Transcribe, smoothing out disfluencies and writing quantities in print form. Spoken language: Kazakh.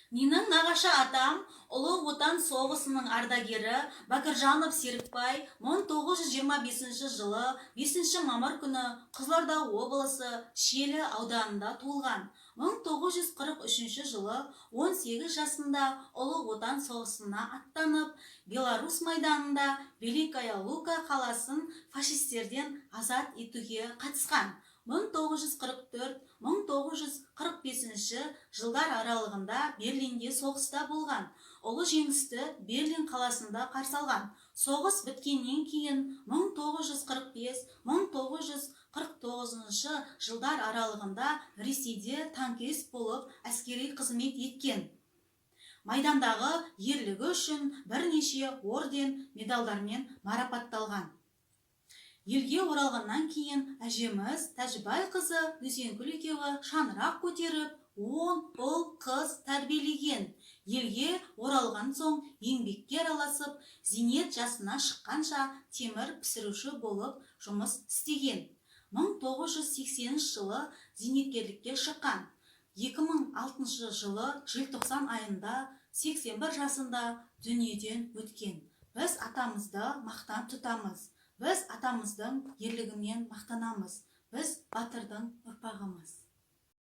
Менің нағашы атам, Ұлы Отан соғысының ардагері Бәкіржанов Серікбай 1925 жылы 5 мамыр күні Қызылорда облысы Шиелі ауданында туылған. 1943 жылы 18 жасында Ұлы Отан соғысына аттанып, Беларусь майданында Великая Лука қаласын фашистерден азат етуге қатысқан. 1944-1945 жылдар аралығында Берлинде соғыста болған. Ұлы Жеңісті Берлин қаласында қарсы алған. Соғыс біткеннен кейін 1945-1949 жылдар аралығында Ресейде танкист болып әскери қызмет еткен. Майдандағы ерлігі үшін бірнеше орден, медалдармен марапатталған. Елге оралғаннан кейін әжеміз Тәжібайқызы Дүйсенкүл екеуі шаңырақ көтеріп, 10 ұл, қыз тәрбиелеген. Елге оралған соң еңбекке араласып, зейнет жасына шыққанша темір пісіруші болып жұмыс істеген. 1980 жылы зейнеткерлікке шыққан. 2006 жылы желтоқсан айында 81 жасында дүниеден өткен. Біз атамызды мақтан тұтамыз. Біз атамыздың ерлігімен мақтанамыз. Біз батырдың ұрпағымыз.